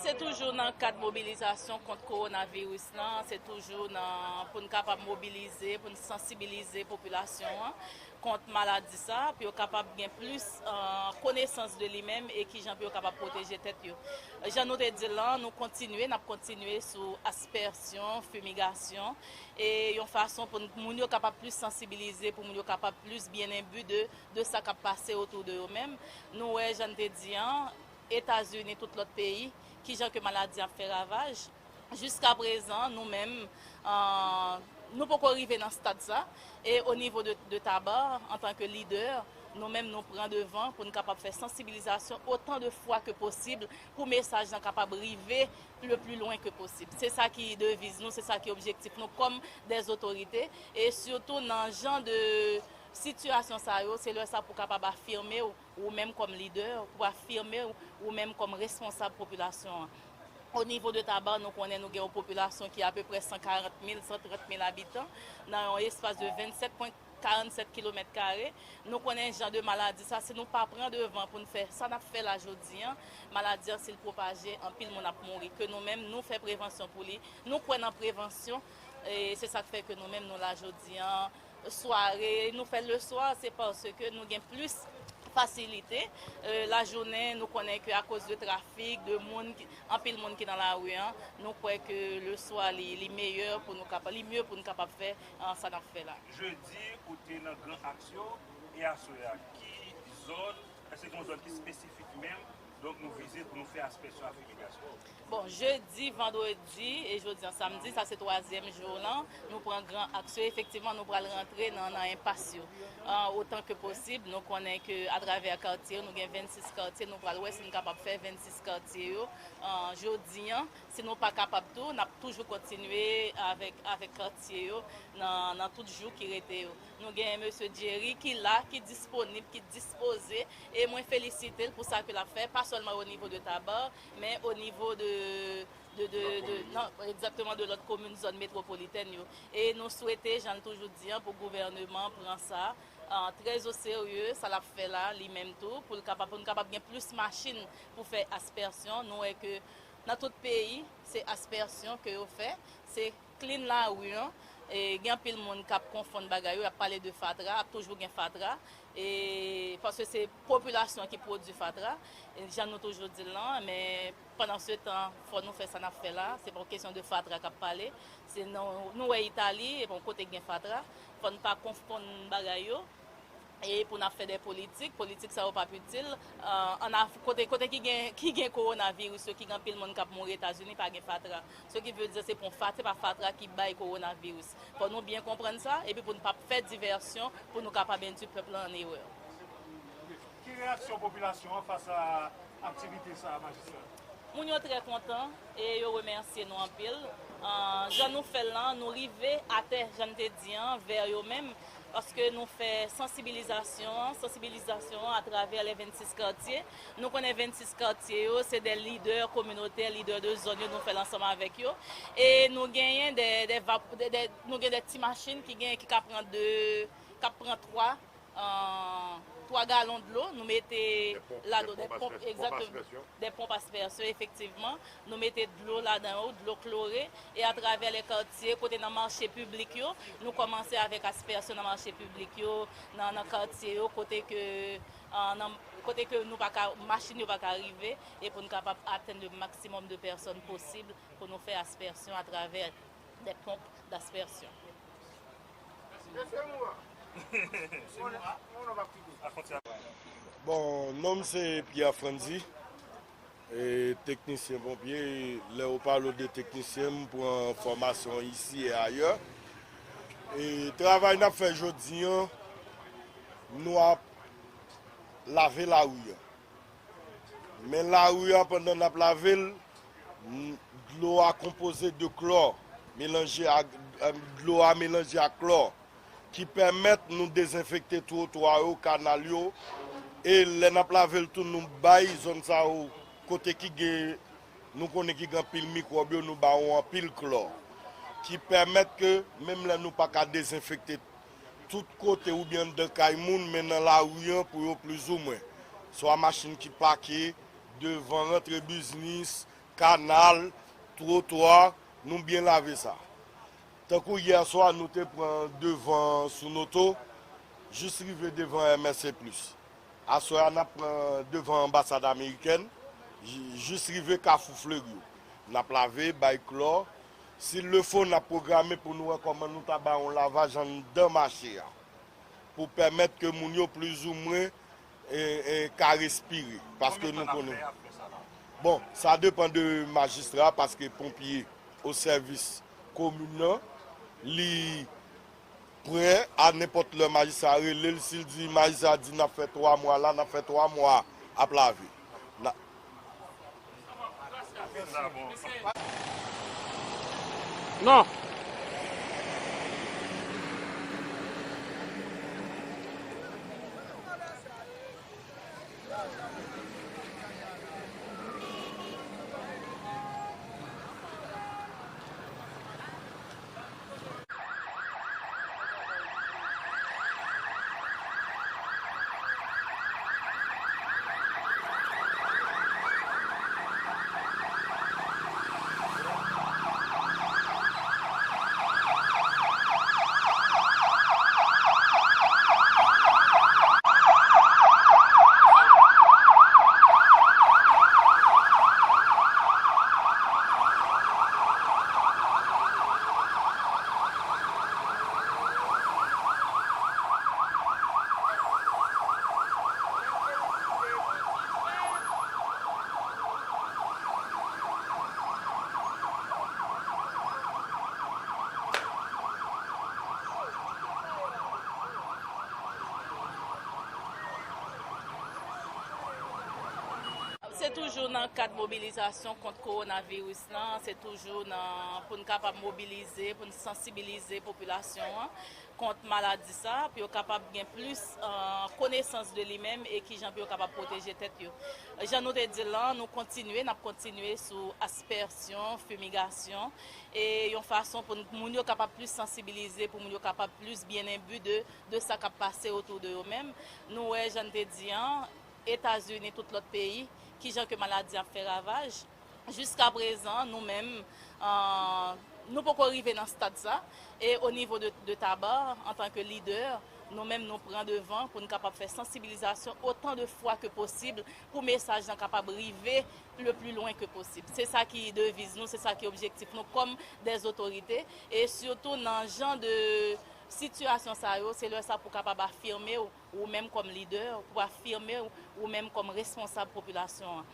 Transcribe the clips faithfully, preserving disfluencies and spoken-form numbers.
Se toujou nan kad mobilizasyon kont kowonaviris lan, se toujou nan, pou n kapab mobilize, pou n sansibilize popilasyon an kont maladi sa, pou yo kapab gen plis, eh, konesans de li menm e kijan pou yo kapab pwoteje tèt yo. Jan nou te di l lan, nou kontinye, n ap kontinye sou aspèsyon, fimigasyon, e yon fason pou n, moun yo kapab plis sansibilize, pou moun yo kapab plis byen enbi de, de sa k ap pase otou de yo menm. Nou wè, jan n te di an, Etazini, tout lòt peyi, kijan ke maladi ap fè ravaj. Jiska prezan, nou menm, eh, nou poko rive nan stad sa. E o nivo de, de Taba, antanke lidè, nou menm nou pran devan pou n kapab fè sansibilizasyon otan de fwa ke posib pou mesaj lan kapab rive le pli lwen ke posib. Se sa ki deviz nou, se sa ki objektif nou kòm dè otorite. E sitou nan jan de sitiyasyon sa yo, se lè sa pou kapab afime w, ou menm kòm lidè, pou afime w, ou menm kòm responsab popilasyon an. O nivo de Taba, nou konnen nou gen yon popilasyon ki apeprè san karant mil, san trant mil abitan, nan yon espas de vennsèt pwen karannsèt kilomèt kare. Nou konnen jan de maladi sa, si nou pa pran devan pou n fè sa n ap fè la jodi an, maladi an, si l pwopaje, anpil moun ap mouri. Ke nou menm, nou fè prevansyon pou li. Nou kwè nan prevansyon, e se sa k fè ke nou menm, nou la jodi an. Sware, nou fè l le swa, se paske nou gen plis fasilite. Eh, lajounen, nou konnen ke akoz de trafik, de moun, ki, anpil moun ki nan lari an, nou kwè ke le swa li, li meyè pou nou kapab, li mye pou nou kapab fè, eh, sa n ap fè la. Jedi, ou te nan Gran Aks yo, e aswè a, ki zòn, èske gen yon zòn ki espesifik menm, donk nou vize pou nou fè aspèsyon a fimigasyon? Bon, jedi, vandredi e jodi an samdi, sa se twazyèm jou lan, nou pran Gran Aks yo. Efektivman, nou pral rantre nan, nan enpas yo. Ah, otan ke posib, nou konnen ke atravè katye yo, nou gen vennsis katye, nou pral wè si n kapab fè vennsis katye yo, ah, jodi an. Si nou pa kapab tou, n ap toujou kontinye avèk, avèk katye yo nan, nan tout jou ki rete yo. Nou gen mesye Jerry ki la, ki disponib, ki dispoze, e mwen felisite l pou sa ke l ap fè, pa sèlman o nivo de Taba, men o nivo de, de, de, de, non, egzakteman, de lòt komin zòn metwopolitèn yo. E nou swete, jan l toujou di an, pou gouvèneman pran sa, ah, trè o serye, sa l ap fè la, li menm tou, pou l kapab, pou n kapab gen plis machin pou fè aspèsyon. Nou wè ke nan tout peyi, se aspèsyon ke yo fè, se clean lari an. E gen anpil moun k ap konfonn bagay yo, y ap pale de fatra, ap toujou gen fatra. E paske se popilasyon ki pwodui fatra, e jan nou toujou di l lan, men pandan se tan, fò nou fè sa n ap fè la. Se pa yon kesyon de fatra k ap pale. Se nou, nou wè Itali, e bon, kote k gen fatra. Fò n pa konfonn bagay yo. E pou n ap fè de politik, politik sa yo p ap itil. Ah, an Af-, kote, kote ki gen, ki gen kowonaviris yo, ki gen anpil moun k ap mouri Etazini, pa gen fatra. Se ki vle di se pa yon fatra, se pa fatra ki bay kowonaviris. Fò nou byen konprann sa, epi pou n p ap fè divèsyon, pou nou kapab endwi pèp la an erè. Ki reyaksyon popilasyon an fas a aktivite sa a, majistra? Moun yo trè kontan e yo remèsye nou anpil. Ah, jan nou fè l lan, nou rive atè, jan n te di an, vè yo menm, paske nou fè sansibilizasyon an, sansibilizasyon an atravè lè vennsis katye. Nou konnen vennsis katye yo, se de lidè kominotè, lidè de zòn yo, nou fè l ansanm avèk yo. E nou genyen de, de vap-, de, de, nou gen de ti machin ki gen, ki ka pran de, k ap pran twa, ah, twa galon dlo, nou mete ladan, de ponp, egzakteman, de ponp aspèsyon, efektivman. Nou mete dlo ladan yo, dlo klore, e atravè lè katye, kote nan mache piblik yo, nou kòmanse avèk aspèsyon nan mache piblik yo, nan, nan katye yo, kote ke, ah, nan, kote ke nou pa ka, machin yo pa ka rive, e pou n kapab atenn le maksimòm de pèsòn posib pou nou fè aspèsyon atravè de ponp d'aspèsyon. Bon, non m se Pierre Frandy, e, teknisyen ponpye. Lè yo pale w de teknisyen, m pran fòmasyon isi e ayè. E travay n ap fè jodi an, nou ap lave lari an. Men lari a, pandan n ap lave l, n-, dlo a konpoze de klò, melanje ak, eh, dlo a melanje ak klò, ki pèmèt nou dezenfekte twotwa yo, kanal yo, e lè n ap lave l tou, nou bay zòn sa yo, kote ki gen, nou konnen ki gen anpil mikwòb yo, nou ba yo anpil klò, ki pèmèt ke menm lè nou pa ka dezenfekte tout kote oubyen anndan kay moun, men nan lari an pou yo plizoumwen. Swa machin ki pake devan rantre biznis, Kanal, twotwa, nou byen lave sa. Tankou yè swa, nou te pran devan Sounoto, jis rive devan M S C plus. Aswè a, n ap pran devan anbasad amerikèn, ji-, jis rive Kafou Fleri. N ap lave, bay klò. Si le fo, n ap pwograme pou nou wè kòman nou ta bay yon lavaj anndan mache a, pou pèmèt ke moun yo plizoumwen, e, e, ka respire. Paske nou konnen. Bon, sa depann de majistra, paske ponpye o sèvis komin nan, li prè a nenpòt lè majistra rele l, si l di, majistra di n ap fè twa mwa la, n ap fè twa mwa ap lave. N a- Non. Se toujou nan kad mobilizasyon kont kowonaviris lan, se toujou nan, pou n kapab mobilize, pou n sansibilize popilasyon an kont maladi sa, pou yo kapab gen plis, eh, konesans de li menm e kijan pou yo kapab pwoteje tèt yo. Jan nou te di l lan, nou kontinye, n ap kontinye sou aspèsyon, fimigasyon, e yon fason pou n, moun yo kapab plis sansibilize, pou moun yo kapab plis byen enbi de, de sa k ap pase otou de yo menm. Nou wè, jan n te di an, Etazini, tout lòt peyi, kijan ke maladi ap fè ravaj. Jiskaprezan, nou menm, eh, nou poko rive nan stad sa. E o nivo de, de Taba, antanke lidè, nou menm nou pran devan pou n kapab fè sansibilizasyon otan de fwa ke posib pou mesaj lan kapab rive le pli lwen ke posib. Se sa ki deviz nou, se sa ki objektif nou kòm dè otorite. E sitou nan jan de sitiyasyon sa yo, se lè sa pou kapab afime w, ou menm kòm lidè, pou afime w, ou menm kòm responsab popilasyon an.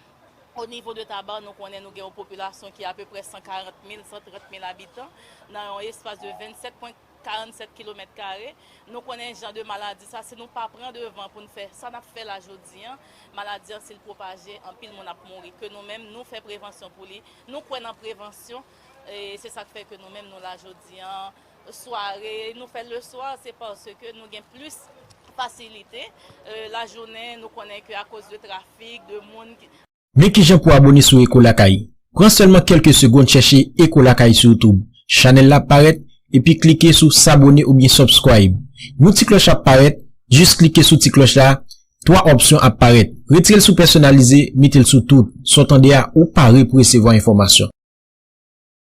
O nivo de Taba, nou konnen nou gen yon popilasyon ki apeprè san karant mil, san trant mil abitan, nan yon espas de vennsèt pwen karannsèt kilomèt kare. Nou konnen jan de maladi sa, si nou pa pran devan pou n fè sa n ap fè la jodi an, maladi an, si l pwopaje, anpil moun ap mouri. Ke nou menm, nou fè prevansyon pou li. Nou kwè nan prevansyon, e se sa k fè ke nou menm, nou la jodi an. Sware, nou fè l le swa, se paske nou gen plis fasilite. Eh, lajounen, nou konnen ke akoz de trafik, de moun ki, Men kijan pou abone sou Eko Lakay. Pran sèlman kèlke segonn chèche Eko Lakay sou YouTube. Chanèl la ap parèt, epi klike sou sabone oubyen subscribe. Yon ti klòch ap parèt, jis klike sou ti klòch la, twa opsyon ap parèt. Retire l sou pèsonalize, mete l sou tout. Sa w tande a, ou pare pou resevwa enfòmasyon.